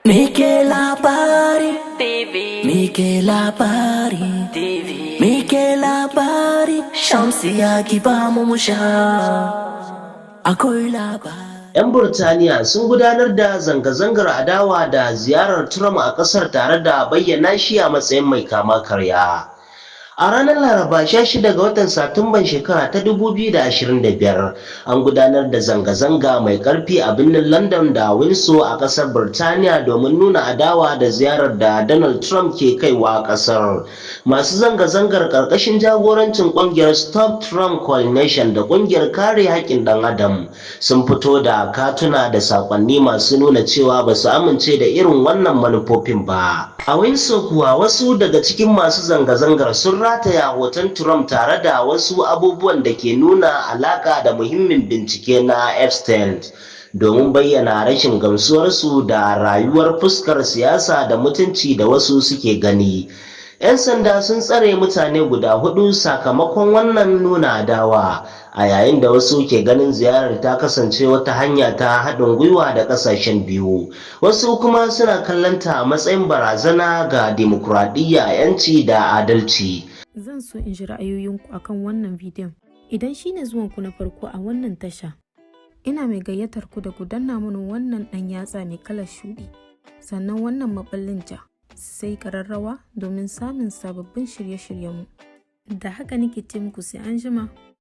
Muke Labari TV. Muke Labari TV. Muke Labari. Shamsiya, ki ba mu mu sha. Akwai labari. 'Yan Burtaniya sun gudanar da zanga-zangar adawa da ziyarar Trump a ƙasar tare da bayyana shi a matsayin mai kama karya. A ranar Laraba 16 ga watan Satumban shekara ta 2025, an gudanar da zanga-zanga mai ƙarfi a birnin London da Windsor a ƙasar Birtaniya domin nuna adawa da ziyarar da Donald Trump ke kaiwa ƙasar. Masu zanga-zangar, ƙarƙashin jagorancin ƙungiyar Stop Trump Coalition da ƙungiyar kare haƙƙin ɗan adam, sun fito da katuna da saƙonni masu nuna cewa ba su amince da irin wannan manufofin ba. A Windsor kuwa, wasu daga cikin masu zanga-zangar sun rataya hoton Trump tare da wasu abubuwan da ke nuna alaƙa da muhimmin bincike na Epstein, domin bayyana rashin gamsuwarsu da rayuwar fuskar siyasa da mutunci da wasu suke gani. 'Yan sanda sun tsare mutane guda hudu sakamakon wannan nuna adawa, a yayin da wasu ke ganin ziyarar ta kasance wata hanya ta haɗin gwiwa da ƙasashen biyu, wasu kuma suna kallonta a matsayin barazana ga dimokuraɗiyya, 'yanci da adalci. Zan so in ji ra'ayoyinku akan wannan bidiyon. Idan shine zuwanku na farko a wannan tasha, ina mai gayyatar ku da ku danna mana wannan ɗan yatsa mai kalar shuɗi, sannan wannan maɓallin ja, sai ƙararrawa domin samun sababbin shirye-shiryenmu. Da haka nake ce muku sai an jima.